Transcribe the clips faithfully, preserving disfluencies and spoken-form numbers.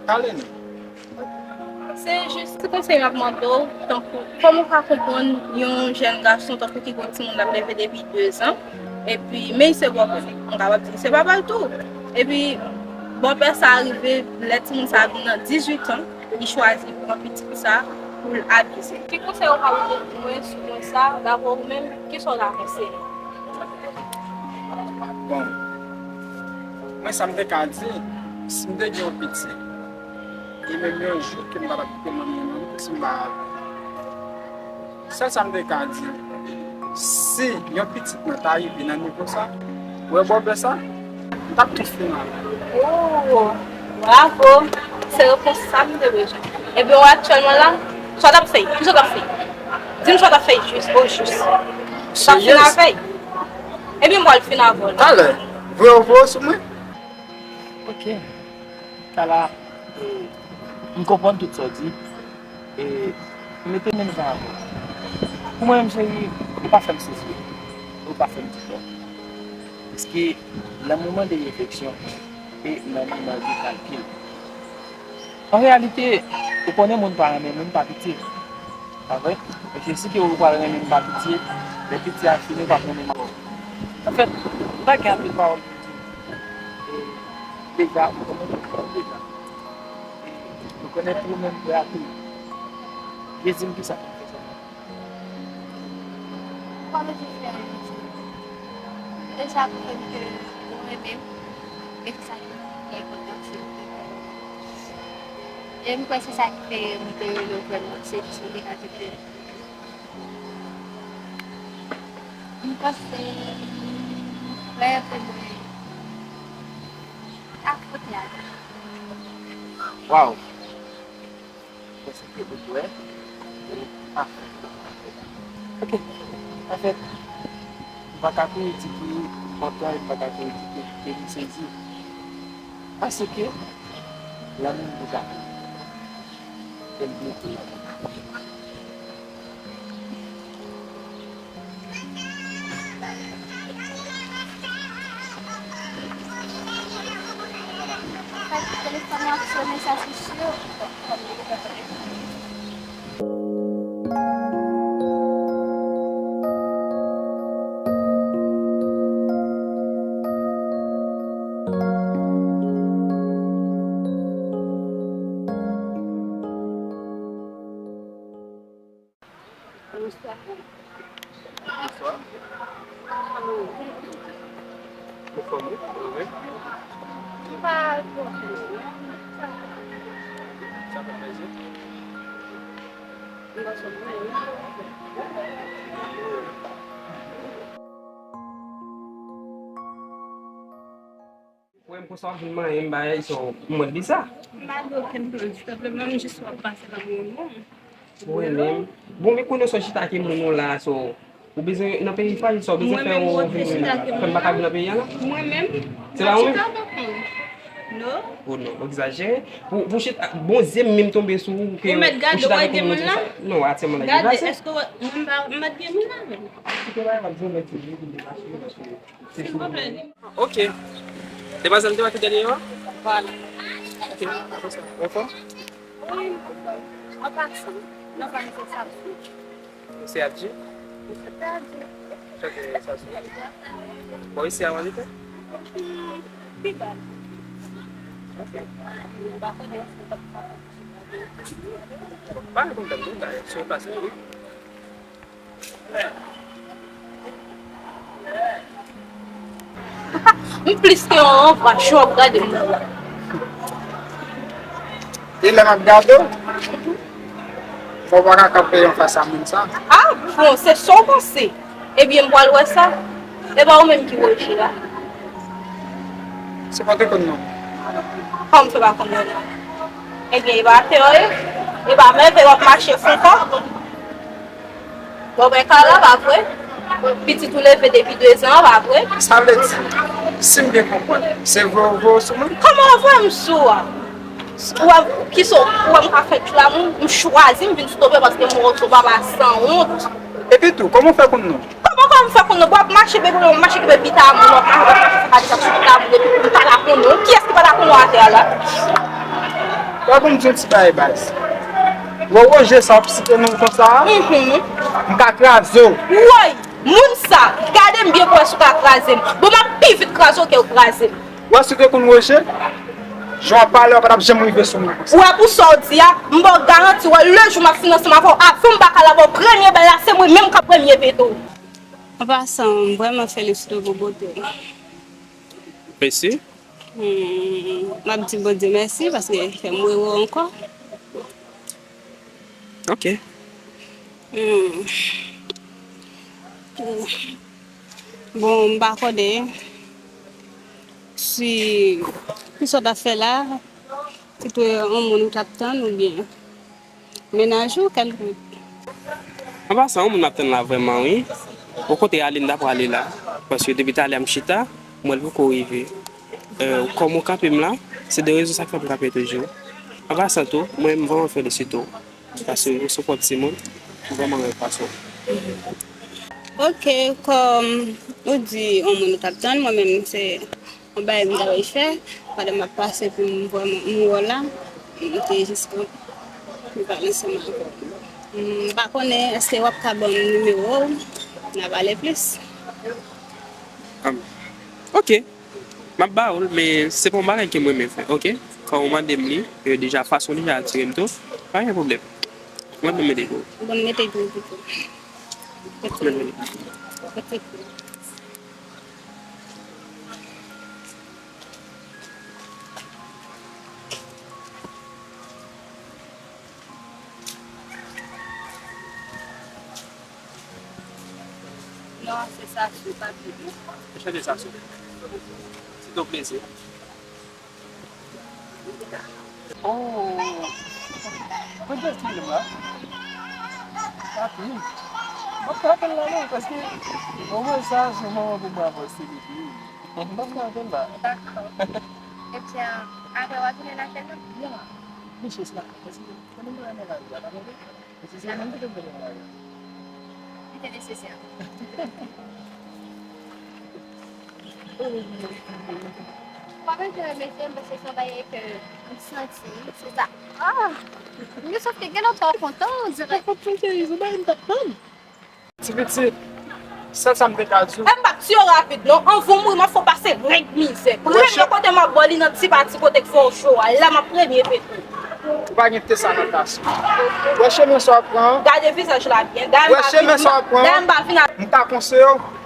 Pale nou. Se jis ti konsèy m ap mande w, tankou, kòman w ka konprann yon jèn gason tankou ki gen yon timoun l ap leve depi de zan, epi men se bòpè, m kapab di se papa l tou. Epi bòpè sa rive, lè timoun sa vin nan dizuit an, li chwazi pran pitit sa pou l abize. Ki konsèy ou ka pote pou mwen sou pwen sa, dapre ou menm, kisa w ta konseye? Bon, mwen sa m te ka di, si m te gen yon pitit, e menm yon jou ke m pa t ap kite manmi an non, si m pa, sèl sa m te ka di, si yon pitit mwen ta rive nan nivo sa, ou wè bòpè sa, m t ap tou fini avè l. Oh, bravo! Se repons sa m te bezwen. Ebyen, ou aktyèlman la, sa w t ap fè? Kisa w t ap fè? Di m sa w t ap fè jis, o jis. Sa w t ap fini avè l? Ebyen, m pral fini avè l. Talè, vre ou vre sou mwen? Ok. Kala, m konprann tout sa w di. E m mete men m jan avè w. Pou mwen menm, cheri, ou pa fè m sezi. Ou pa fè m di tò. Paske nan moman de refleksyon e nan moman de kalkil, an reyalite, ou konnen moun pa renmen moun pa piti. Pa vre? Mesye, si ke ou pral renmen m pa pitye, lè pitye a fini, ou p ap renmen m ankò. Anfèt, m pa gen anpil pawòl pou m di. E deja, ou konnen tout sa deja. E ou konnen tou menm frè a tou. Vle di m kisa pou m fè sèlman. Kòman ou fè realize? Deja pwouve m ke ou renmen m, e se sa ki pi enpòtan, se ou te fè. E m kwè se sa ki fè mwen te rele w frè m nan, se jis mwen te ka di ke m panse frè ke mwen ak kote a. Waw! Paske ou dwe, ou pa fè. Ok. Anfèt, m pa ka kouri di ki kontan, m pa ka kouri di ki, ki m sezi. Paske lanmou m deja fè. E m byen kontan. Telefòn nan ap sonnen, sa se si. Bonswa. Bonswa. Anfòm wi, wi. Sa fè plezi. Ou wè m konsa w ap vin manyen m bagay, so, m mande sa. M pa gen okenn plan ditou, senpleman, m jis wè w ap pase nan moman. Ou renmen m. Bon, men konnen sa w chita ak moun ou la, so, ou bezwen nan peyi pa, so, ou bezwen fè ou vin fè m pa ka vin nan peyi a la? Mwen menm? Se pa ou menm? Non. Oh non, ou egzajere. Pou, pou chita, bon, zye m menm tonbe sou ou, ke ou chita avèk yon moun konsa. Non, atyèlman la deplase. Gade, èske w, mwen m pa, m pa t gen moun la menm. Silvouplè. Ok. Demwazèl, demwazèl dènye an? Vwala. Ok. Ou anfòm? Wi, m anfòm. An pasan, nan pa se sa. Se Adji? Se Adji. Ok, sa se. Bon, isi a, w ann ete? Pi ba. Ok. M pa konnen si w t ap kapab. Pa gen pwoblèm, non, si w pase, wi. M plis ke yon anvache w ap gade m nan la. E lè m ap gade w, fò w pa ka kanpe anfas a moun sa. A, bon, se sa w panse. Ebyen, m pral wè sa. E pa ou menm ki Roger a? Se pa w te konn non. Kòman m fè pa konn non? Ebyen, e pa atè w ye? E pa mèvèy w ap mache fon kò? Bon, ben, Carla, pa vre? Pitit ou leve depi de zan, pa vre? Sa vle di, si m byen konprann, se vre ou vre w sou mwen? Kòman w vre m sou a? Ou wè, kisa w, ou wè m ka fè tchou la, m, m chwazi m vin sou tonbe paske m wè w se yon papa sanwont. Epi tou, kòman w fè konn non? Kòman, kòman m fè konn non? Bon, w ap mache, bebe, w ap mache, bebe, pita moun, w ap mache, w ap mache, fè pa di sa sou pita moun, epi m pa ta konn non. Kiyès ki pa ta konn non atè a la? Wè pou m di yon ti bagay baz. Wè Woje sa w ap site non konsa a? Mhm. M ka kraze w. Woy! Moun sa! Gade m byen pou wè si w ka kraze m. Bon, m ap pi vit kraze w ke w kraze m. Wè si w te konn Woje, jan w ap pale w pa t ap janm rive sou mwen konsa. Wè pou sa w di a, m ba w garanti, wè lejou m ap fin ansanm avè w, avan m pa ka lave w premye bal la, se mwen menm k ap premye pete w. An pasan, m vrèman felisite w pou bote w. Mèsi. Hmm, m ap di Bondye mèsi paske fè m wè w ankò. Ok. Hmm. Bon, m pa konnen si kisa w t ap fè la, si te yon moun ou t ap tann oubyen mennaj ou kèlkonk. An pasan, yon moun m ap tann la vrèman, wi. Okontrè, ale m ta prale la. Paske depi talè a m chita, m wè l poko rive. Eh, kòm ou kanpe m la, se de rezon sa k fè m kanpe toujou. An pasan tou, mwen, m vrèman felisite w. Paske ou se pwòp timoun, m vrèman renmen fason. Ok, kòm ou di yon moun ou t ap tann, mwen menm se yon bagay m ta vle fè, pandan m ap pase pou m vrèman m wè w la, m te jis pran pou pale ansanm avè w. M pa konnen èske w ap ka ban m nimewo w, n a pale plis. Am, ok. M ap ba ou l, men se pa yon bagay ke m renmen fè, ok? Kan ou mande m li, e deja fason li atire m tou, pa gen pwoblèm. Mwen menm mete pou ou. Bon, mete pou ou pito. Mete pou ou. Non, se Sasou, pa Doudou. Anchante, Sasou. Se ton plezi. Oh! Mwen te esplike m la. Papi. Mwen pa apèl la non, paske omwen sa se manman pou mwen avanse depi. Mwen pa apèl la. Dakò. Ebyen, apre w a tounen lakay la? Ya. Mesye, se la. Paske konnen mwen renmen lavi a, pa vre? Mesye, se mwen ki te vle mwen la. Li te nesesè. Mwen menm, jan w remete m, paske se yon bagay ke m santi, se sa. Ah! Men sòf ke gen lòt tan w kontan, on dirè. Mwen kontan, cheri, se bagay m t ap tann. Ti pitit, sèl sa m te ka di w. E m p ap tiye w rapid, non. Anvan w mouri, m ap fè w pase règ mizè. Premye kote m ap ba w li nan ti pati kote k fè w cho a. La m ap premye pete w. Ou pa gen te sa nan tas ou. Wè chemen sa w ap pran an. Gade vizaj la byen. Wè chemen sa w ap pran an. Dayè m pa vin a. M ta konseye w,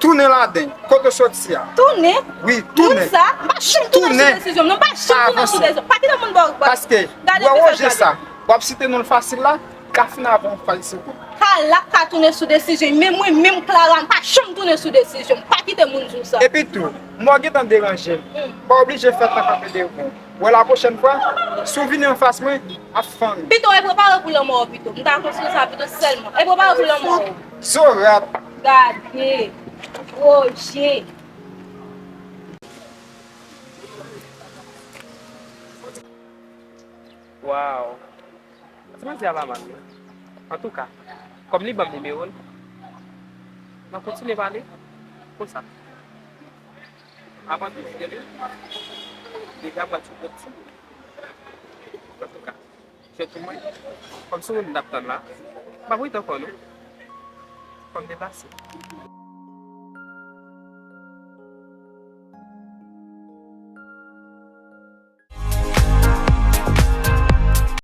tounen ladan l. Kote w soti a. Tounen? Wi, tounen. Moun sa, m pa janm tounen sou desizyon m, non, m pa janm tounen sou desizyon m. Pa kite moun ba w. Paske, wè Woje sa, w ap site non l fasil la, ka fin avè yon fal se kou. Kala k ka tounen sou desizyon l, men mwen menm Clara, m pa janm tounen sou desizyon m. Pa kite moun di w sa. Epi tou, mò gentan deranje m. Hmm. Pa oblije fè tan kanpe devan w. Wè lapwochèn fwa, si w vini anfas mwen, ap fann. Pito, e prepare w pou lanmò w pito. M ta konseye w sa pito sèlman. E prepare w pou lanmò w. Zorat. Gade. Woje. Waw. Ti manzè a pa mal, wi. Antouka, kòm li ban m nimewo l, n ap kontinye pale konsa. Avan tou, li deja pral sou lòt timoun. Antouka, se tou mwen, kòm se moun n ap tann la, m ap rete ankò, non. Fò m deplase.